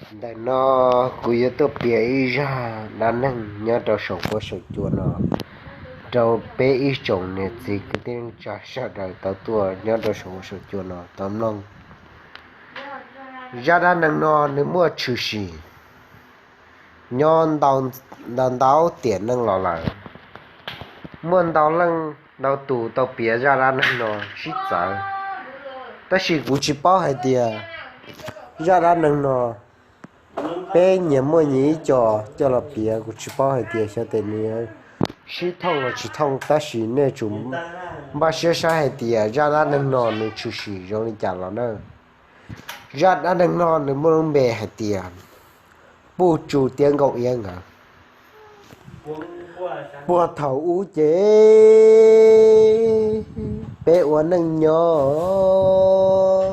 Ntawm no kuv yuav tuaj piav ib zaj dab neeg nyob rau saum huab saum cua no rau peb ib tsoom niam txiv kwv tij neej tsa sawv daws tau tuaj nyob rau saum huab saum cua no tau mloog. Zaj dab neeg no nws muaj tshwm sim nyob ntau ntau tiam neej los lawm. Muaj ntau leej ntau tus tau piav zaj dab neeg no sib txawv, tab sis kuv tsis paub hais tias zaj dab neeg no peb nyias muaj nyias ib co coj los piav, kuv tsis paub hais tias xyov tes nws sib thooj los tsis thooj, tab sis nej tsum npaj siab saib hais tias zaj dab neeg no nws tshwm sim zoo li cas los na. Zaj dab neeg no nws muaj lub npe hais tias Puj Tsu thiab Nkauj Iab nkawd. Puag thaum ub ces peb ua neej nyob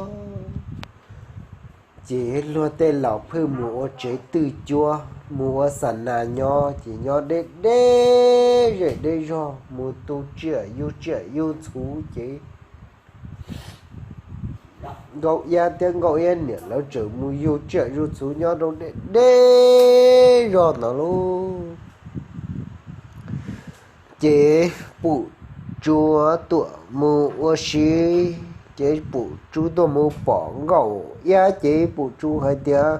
ces luag tej laus phwj mus ua tsev twj cuab mus ua xa nas nyob ces nyob deb deb zej deb zog mus tu tsiaj yug tsiaj yug txhu ces Nkauj Iab thiab Nkauj Iab niam lawv tseem mus yug tsiaj yug txhu nyob rau deb deb zog ntawd lauj. Ces Puj Tsu tuaj mus ua si, ces Puj Tsu tuaj mus pom Nkauj Iab ces Puj Tsu hais tias,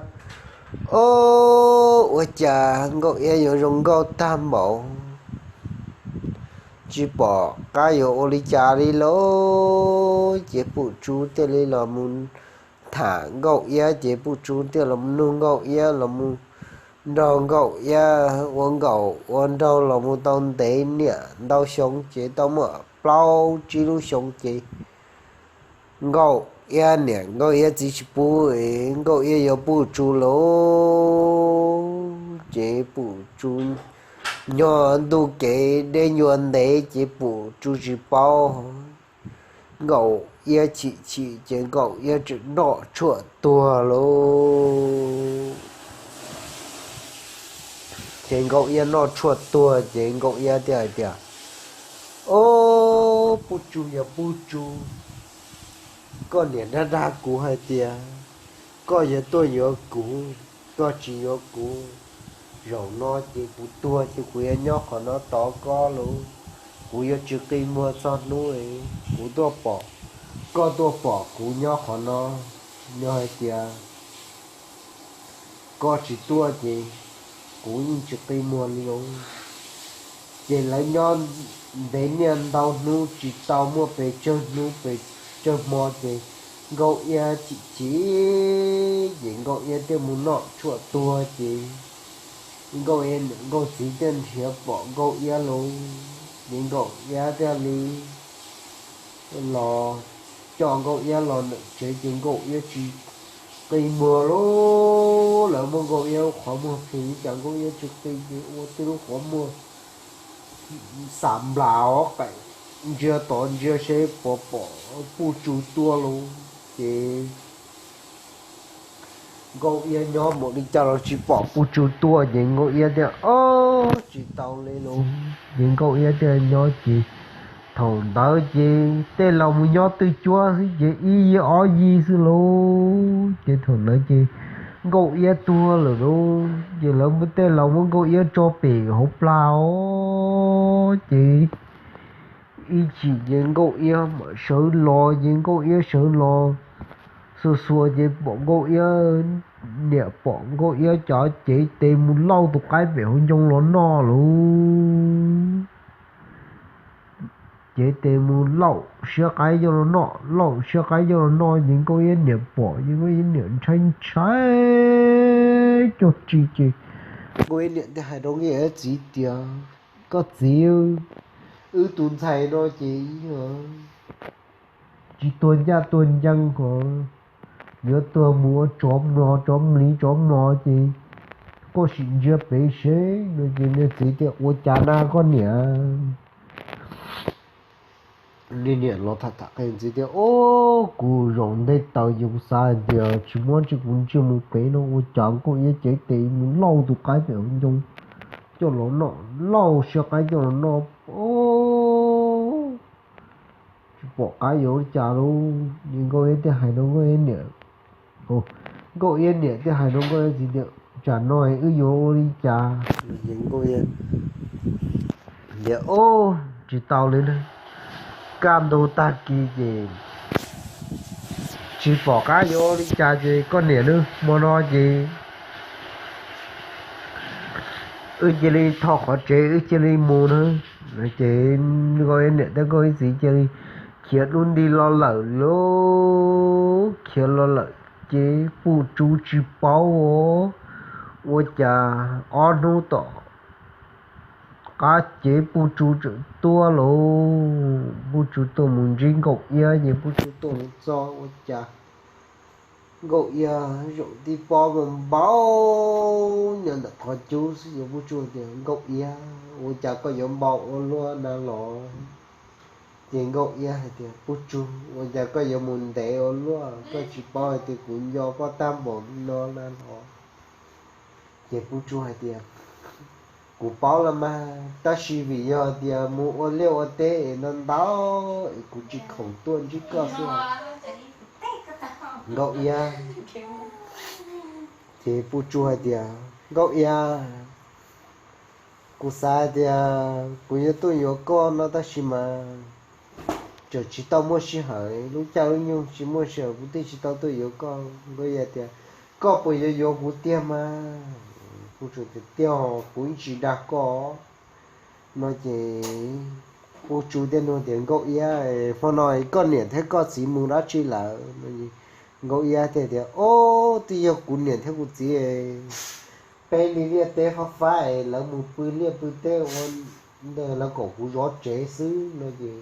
Ob, ua cas Nkauj Iab yuav zoo nkauj tag npaum, tsis pom qab yuav ua li cas li lauj. Ces Puj Tsu thiaj li los mus tham Nkauj Iab, ces Puj Tsu thiaj los nug Nkauj Iab, los mus nrog Nkauj Iab ua nkauj ua nraug los mus tau ntev niam ntau xyoo ces tau muaj plaub tsib lub xyoo ces Nkauj Iab niam Nkauj Iab txiv tsis pub es Nkauj Iab yuav Puj Tsu lauj. Ces Puj Tsu nyob ntuj kev deb ncua ntev ces Puj Tsu tsis paub, Nkauj Iab chim chim ces Nkauj Iab tseem noj tshuaj tuag lauj. Ces Nkauj Iab noj tshuaj tuag ces Nkauj Iab thiaj hais tias, Ob, Puj Tsu yog Puj Tsu, koj niam dag dag kuv hais tias koj yuav tuaj yuav kuv, koj tsis yuav kuv, zaum no ces kuv tuag ces kuv yuav nyob qhov no tos koj lauj. Kuv yuav tsis qi muag txog hnub kuv tuaj pom, koj tuaj pom kuv nyob qhov no. Yog hais tias koj tsis tuaj ces kuv yeej tsis qi muag li lauj. Ces lawv nyob ntev niaj ntau hnub tsis tau muaj pes tsawg hnub pes tsawg hmo ces Nkauj Iab chim chim ces Nkauj Iab thiaj mus noj tshuaj tuag ces Nkauj Iab niam Nkauj txiv thiaj nrhiav pom Nkauj Iab lauj. Ces Nkauj Iab thiaj li los coj Nkauj Iab los ntawm tsev ces Nkauj Iab tsis qi muag lauj. Lawv muab Nkauj Iab lub qhov muag phim li cas Nkauj Iab tsis qi ces ua tej lub qhov muag xam nplas os, qe ntsia tod ntsia seb puas pom Puj Tsu tuaj lauj. Ces Nkauj Iab nyob npaum li cas los tsis pom Puj Tsu tuaj ces Nkauj Iab thiaj, Ob, tsis tau li lauj. Ces Nkauj Iab thiaj nyob ces thaum ntawd ces tej laus mus nyob twj cuab xwb ces ib yig ob yig xwb lauj. Ces thaum ntawd ces Nkauj Iab tuag lawm lauj. Ces lawv muab tej laus muab Nkauj Iab tso pem hauv plag os. Ces ib chim ces Nkauj Iab mam sawv los, ces Nkauj Iab sawv los xuas xuas ces pom Nkauj Iab niam pom Nkauj Iab cov cev tes mus lauj tus qaib pem hauv ncoo los noj lauj. Cev tes mus lauj siab qaib coj los noj, lauj siab qaib coj los noj ces Nkauj Iab niam pom ces Nkauj Iab niam ntshai ntshai cuag tsi ces Nkauj Iab niam thiaj hais rau Nkauj Iab txiv tias, Koj txiv, wb tus ntxhais no ces tsis tuag ncaj tuag ncees ko, yuav tuag mus ua tsov mlom tsov mliv tsov mlom ces koj sim ntsia pem seb no. Ces niag txiv tias, Ua cas na koj niam? Niag niam los tham tham qhia ntxiv tias, Ob, kuv zaum nte taws ces kuv xav hais tias tsis muab tsis kuv ntsia mus pem no ua cas Nkauj Iab cev tes mus lauj tus qaib pem hauv ncoo coj los noj, lauj siab qaib coj los noj. Tsis pom qab yuav ua cas lauj. Ces Nkauj Iab thiaj hais rau Nkauj Iab niam, Nkauj Iab niam thiaj hais rau Nkauj Iab txiv tias, Tsam no wb yuav ua li cas? Nkauj Iab tias, Ub, tsis tau li na, kaj ntug tag kis ces tsis pom qab yuav ua li cas ces koj niam na, hmo no ces wb cia li tho qhov tsev wb cia li mus na. Ces Nkauj Iab niam thiab Nkauj Iab txiv cia li khiav dub nti los lawm lauj. Khiav los lawm ces Puj Tsu tsis paub ua cas ob hnub tom qab ces Puj Tsu txawm tuaj lauj. Puj Tsu tuaj mus ntsib Nkauj Iab ces Puj Tsu tuaj mus txog ua cas Nkauj Iab zaum tib pob npau npau nyob ntawm qhov cub xwb ces Puj Tsu tias, Nkauj Iab, ua cas koj yuav npau ua luaj na los? Ces Nkauj Iab hais tias, Puj Tsu, ua cas koj yuav mus ntev ua luaj, koj tsis paub hais tias kuv nco koj tag npaum no na los? Ces Puj Tsu hais tias, Kuv paub los mas, tab sis vim yog tias mus ua liaj ua teb es ntau ntau es kuv tsis khoom tuaj ntsib koj xwb. Nkauj Iab, ces Puj Tsu hais tias, Nkauj Iab, kuv xav hais tias kuv yuav tuaj yuav koj no tab sis mas tseem tsis tau muaj sij hawm, lub caij lub nyoog tsis muaj sij hawm kuv thiaj tsis tau tuaj yuav koj. Nkauj Iab tias, Koj puas yuav yuav kuv tiag mas? Puj Tsu tias, Tiag, kuv yeej tsis dag koj. No ces Puj Tsu thiaj nug tias, Nkauj Iab, hmo no koj niam thiab koj txiv mus dab tsi lawm? Nkauj Iab thiaj tias, Ob, twb yog kuv niam thiab kuv txiv peb li liaj teb fab fab es lawv mus pw liaj pw teb ua ntej lawv kom kuv zov tsev xwb no ces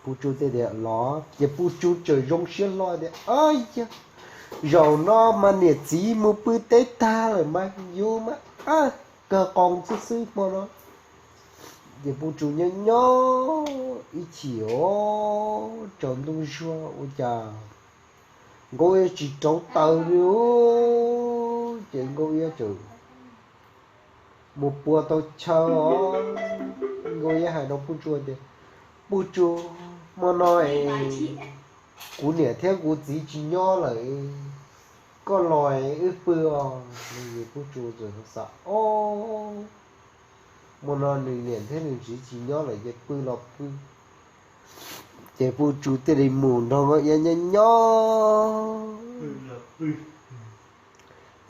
Puj Tsu thiaj tias, Los? Ces Puj Tsu txawm zoo siab hlo tias, Ab yog, zaum no mas niam txiv mus pw teb tag lawm mas yus mas kawg qoos xwb xwb hmo no. Ces Puj Tsu nyob nyob ib chim os, tsaus ntuj zuag ua cas Nkauj Iab tsis rauv taws li. Ces Nkauj Iab txawm mus pua tau chaw os. Nkauj Iab hais rau Puj Tsu tias, Puj Tsu, hmo no es kuv niam thiab kuv txiv tsis nyob lawm, koj los wb pw os. Puj Tsu txawm xav, Ob, hmo no nws niam thiab nws txiv tsis nyob lawm ces pw los pw. Ces Puj Tsu thiaj li mus nrog Nkauj Iab nyob nyob.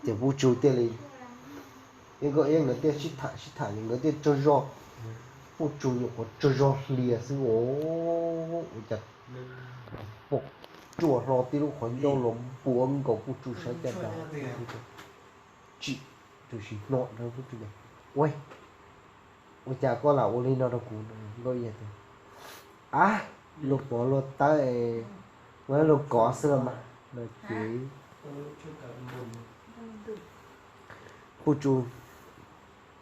Ces Puj Tsu thiaj li, Nkauj Iab nkawd thiaj sib tham sib tham nkawd thiaj tsaug zog. Puj Tsu nyuam qhuav tsaug zog hlias xwb os, ua cas pom tsuas hlo tib lub qhov ncauj los npuav nkaus Puj Tsu sab caj dab. Tsim, tus sim no Puj Tsu tias, Ua, ua cas koj lam ua li no rau kuv? Nkauj Iab tias, Ab, luag pov luag tawb, ua luag kov xwb los mas. No ces Puj Tsu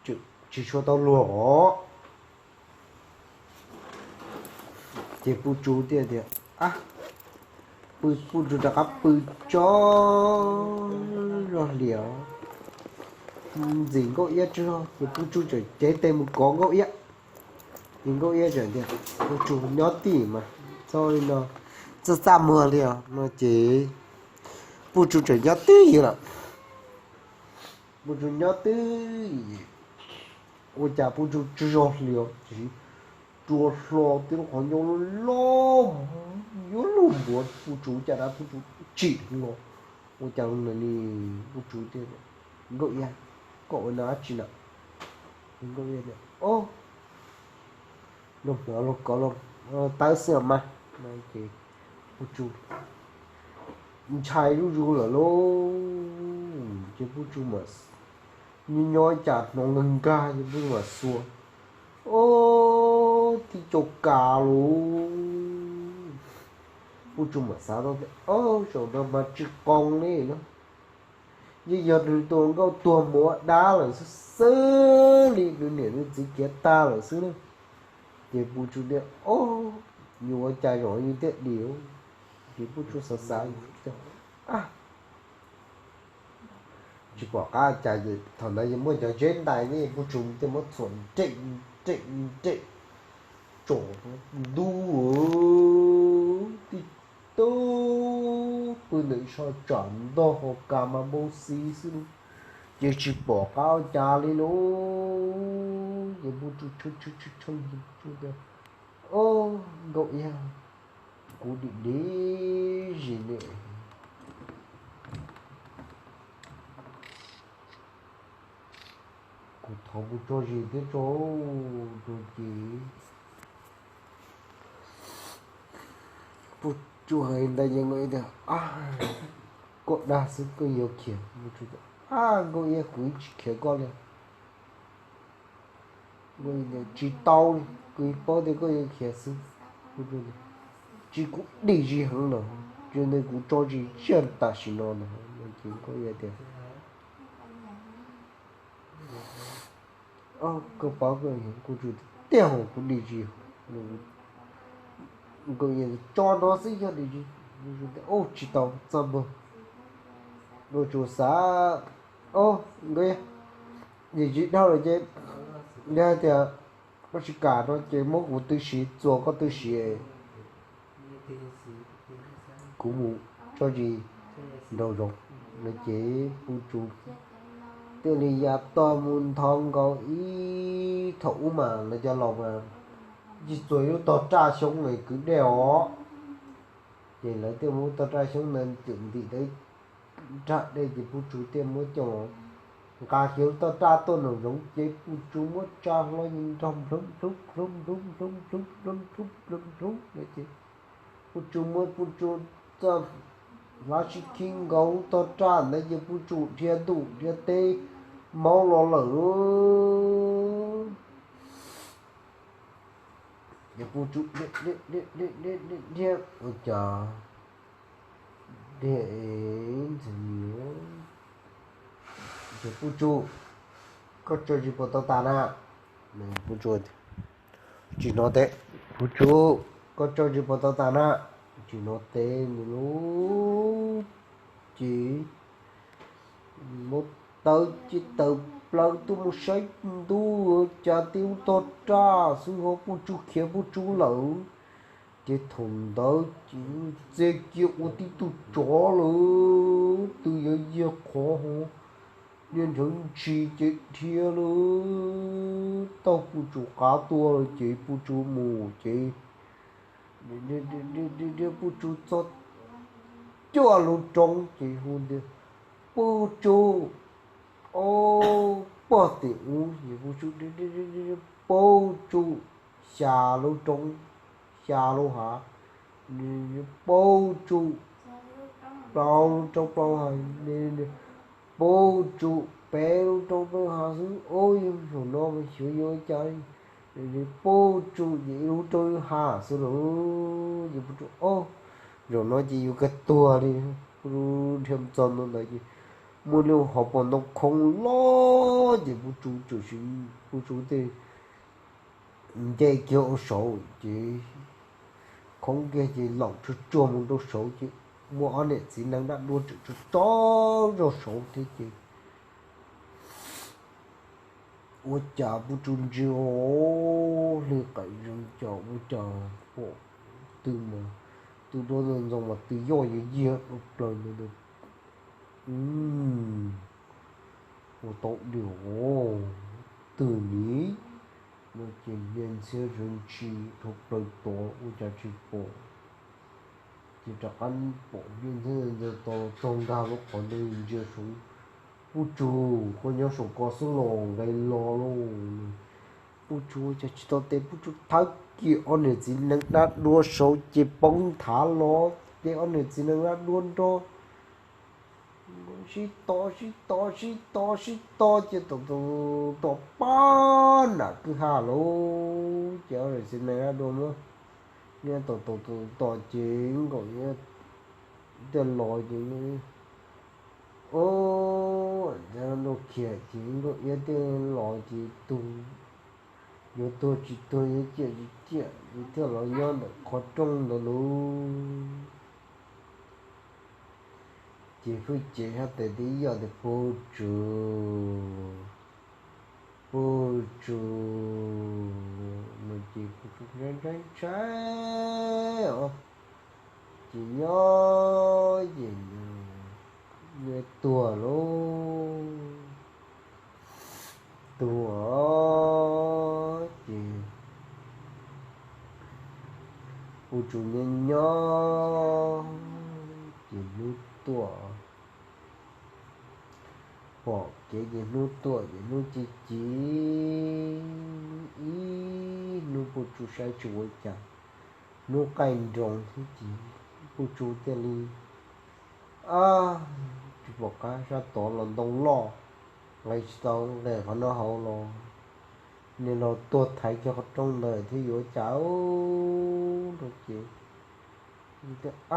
tsis tshua tau luag os. Ces Puj Tsu thiaj tias, Ab, pw, Puj Tsu rov qab pw tsaug zog hlias, ntxim Nkauj Iab tsaug zog ces Puj Tsu txawm cev tes mus kov Nkauj Iab. Ces Nkauj Iab txawm tias, Puj Tsu nyob twj ywm mas, txhob li no, txaj txaj muag li os. No ces Puj Tsu txawm nyob twj ywm lawm. Puj Tsu nyob twj ywm, ua cas Puj Tsu tsaug zog hlias, tiam sis tsuas hlo tib lub qhov ncauj loj loj yuav luag npuav Puj Tsu caj dab, Puj Tsu tsim los. Ua cas li Puj Tsu tias, Nkauj Iab, koj ua no dab tsi na? Nkauj Iab tias, Ob, luag pov luag kov luag tawb xwb los mas. No ces Puj Tsu ntshai zuj zus lawm lauj. Ces Puj Tsu mas nyob nyob cas hnov nkag nkag ces Puj Tsu mas xuas, Ob, tib co kas lauj. Puj Tsu mam xav tau tias, Ob, zaum no mas tsis qoos li na, yeej yog nws tus hluas nkauj tuag mus ua dab lawm xwb xwb li, nws niam nws txiv khiav tag lawm xwb na. Ces Puj Tsu tias, Ob, yuav ua cas zaum no thiaj dim? Ces Puj Tsu xav xav, Tsis pom qab cas, thaum ntawd yeej muaj cov zeb ntais ne, Puj Tsu thiaj muab txhuam nrem nrem nrem tsom ntub tib tug pw ntawm soj tsam ntog ho kas mas npau xis xwb lauj. Ces tsis pom qab ua cas li lauj. Ces Puj Tsu tshee tshee tshee tshee, Puj Tsu tias, Au, Nkauj Iab, kuv dim dim zis ne, kuv thov mus tso zis thiab tso. Ces Puj Tsu hais ntawd ces Nkauj Iab tias, Koj dag xwb, koj yuav khiav? Puj Tsu tias, Ab, Nkauj Iab, kuv tsis khiav koj li. Nkauj Iab tias, Tsis tau li, kuv paub tias koj yuav khiav xwb. Puj Tsu tias, Tsis, kuv dim zis heev lawm, ces ntawd kuv tso zis tsiaj tam sim no no. Ces Nkauj Iab tias, Koj paub, Puj Tsu tias, Tiag, kuv dim zis. Nkauj Iab, Tso no xwb yog dim zis. Puj Tsu tias, Ub, tsis tau, txaj muag. Puj Tsu xav, Au, Nkauj Iab, dim zis dhau lawm ces yog hais tias koj tsis kam no ces muab kuv tw siv, txuas koj tw siv, kuv mus tso zis nraum zoov. No ces Puj Tsu thiaj li ya tog mus nthos nkaus ib, thaum ub mas lawv cov laus mas yeej txua ib lub tog raj xyoob kwv dej os. Ces lawv thiaj muab tog raj xyoob ntawd cwm ntim rau raj dej ces Puj Tsu thiaj muab coj nqa kiag lub tog raj tuaj nraum zoov ces Puj Tsu muab tsa hlo nrog nplhub nplhub nplhub nplhub nplhub nplhub nplhub nplhub nplhub no ces Puj Tsu muab Puj Tsu txoj hlab sib khib nkaus lub tog raj ntawd ces Puj Tsu dhia ntuj dhia teb, maub los lawm lauj. Ces Puj Tsu dhia, dhia, dhia, dhia, dhia, ua cas dhia es ntxim, Ces Puj Tsu, koj tso zis puas tau tas na? Puj Tsu, Tsis hnov tes. Puj Tsu, koj tso zis puas tau tas na? Tsis hnov tes ntag lauj. Ces muab taw ces tawm plaws tuaj mus saib ntuj, cas tib lub tog raj xwb ho Puj Tsu khiav Puj Tsu lawm. Ces thaum ntawd ces txia kiag ua tib tug tsov lawm, twb yuav yag qhov ho niag nrhawv ntshis ces dhia lawm, taug Puj Tsu qab tuaj lawm ces Puj Tsu mus ces Puj Tsu txog cuaj lub roob ces hu tias, Puj Tsu, ob pog tim ub, Puj Tsu, Puj Tsu, xya lub roob, xya lub hav, Puj Tsu, plaub lub roob plaub hav, Puj Tsu, peb lub roob peb hav xwb. Ub, yog zaum no mas xyov yuav ua cas li. Puj Tsu, ces ib lub roob ib hav xwb lauj. Ces Puj Tsu, Ob, zaum no ces yuav kawg tuag li. Puj Tsu dhia txog ntua ntawd ces muaj lub hauv paus ntoo khoob loj ces Puj Tsu tsuam sim, Puj Tsu thiaj nce kiag ua saud ces khoob kiag ces laum tsuag tsuag mus rau saud ces muaj ob niam txiv nees dab dua tseem tso tso zog saud thiab ces ua cas Puj Tsu ntsia hli qaim zees cas ua cas pom twg mas, twb duab ntxoo ntxoo mas twb yoj yuav yig rau plaws ntawd. Ua tau diam os, twg ni? No ces niag ntxhiab zees ntsis dhau plaws tod ua cas tsis pom. Ces rov qab pom niag ntxhiab ntxawg tau txog nkag lub qhov ntawd ntsia saud, Puj Tsu, koj nyob saum ko xwb los? Nqes los lauj. Puj Tsu ua cas tsis tau tes, Puj Tsu thawb kiag ob niam txiv nees dab dua saud ces poob nthav los ces ob niam txiv nees dab dua nrog sib tos sib tos sib tos sib tos ces tom tom tom pab nram kwj ha lauj. Ces ob niam txiv nees dab dua muab niab tom tom tom tom ces Nkauj Iab thiaj los ces, o, dab dua khiav ces Nkauj Iab thiaj los ces tug, yuav tuag tsis tuag yuav ciaj tsis ciaj ces thiaj los nyob ntawm qhov rooj ntawd lauj. Ces hwj ces hab tes tib yoj tias, Puj Tsu, Puj Tsu, no ces Puj Tsu ntshai ntshai os. Ces nyob ces nws tuag lauj. Tuag ces Pu Tsu nyob nyob ces hnub tuaj, pom kev ces hnub tuaj ces hnub ci ci, ib hnub Pu Tsu saib tsis ua cas, hnub qaij nroos thiab ces Pu Tsu thiaj li, a, tsis pom qab, sab tod los ntoo loj, nqes tsis tau, nqes qhov no hauv los, nws los tuag thaiv kiag qhov rooj ntawd thiab yuav ua cas rau ces,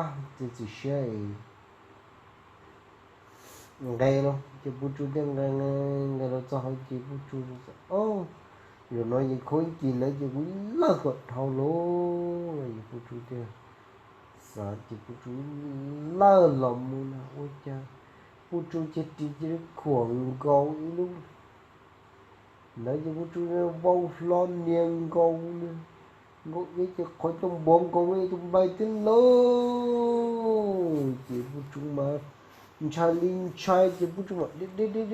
a, txiav txim siab nqes los ces Pu Tsu thiaj nqes nqes los txog hauv ces Pu Tsu, o, zaum no ces khuv ci ntawd ces kuv lawj kom dhau lawm, ces Pu Tsu thiaj xav ces Pu Tsu lawj los mus na ua cas Pu Tsu cia ris cia li khuam nkaus ib lub ntawd ces Pu Tsu vau hlo nias nkaus, nkaus ces qhov coj npuav nkaus ib tug nplaig thiab lauj. Ces Pu Tsu mas ntshai li ntshai ces Pu Tsu mam dhia dhia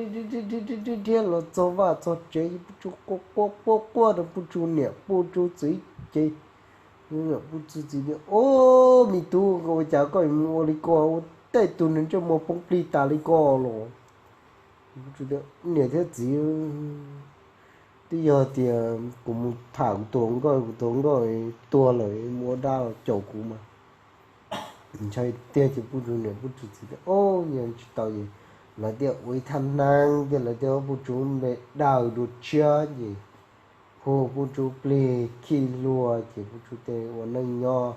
dhia los txog vaj txog tsev ces Pu Tsu quaj quaj quaj quaj rau Pu Tsu niam Pu Tsu txiv ces Pu Tsu txiv tias, o, me tub, ua cas koj mus ua li ko, ua tej tug neeg ntsej muag poob plig tas li ko los? Niam thiab txiv, twb yog tias kuv mus tham kuv tus hluas nkauj, kuv tus hluas nkauj tuag lawm, mus ua dab los caum kuv mas. Ntshai tiag ces Pu Tsu niam Pu Tsu txiv tias, o, yog tsis tau es lawv thiaj ua ib thaj neeb thiab lawv thiaj muab Pu Tsu npe daws dua tshiab ces hu Pu Tsu plig khij hlua ces Pu Tsu thiaj ua neej nyob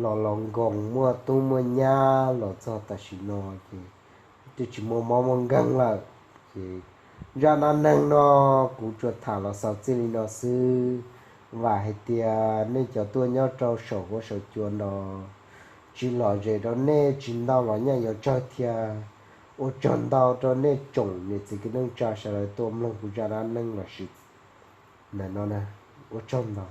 los los nkoos muaj tub muaj nyab los txog tam sim no ces twb tsis muaj mob muaj nkeeg lawm. Ces zaj dab neeg no kuv tsuas tham los xaus txij li no xwb. Vam hais tias nej cov tuaj nyob rau saum huab saum cua no tsis lom zem rau nej, tsis ntau los nyaj yuav tsawg thiab. Ua tsaug ntau rau nej tsoom niam txiv kwv tij neej tsa sawv daws tuaj mloog kuv zaj dab neeg los sis ntawm no na. Ua tsaug ntau.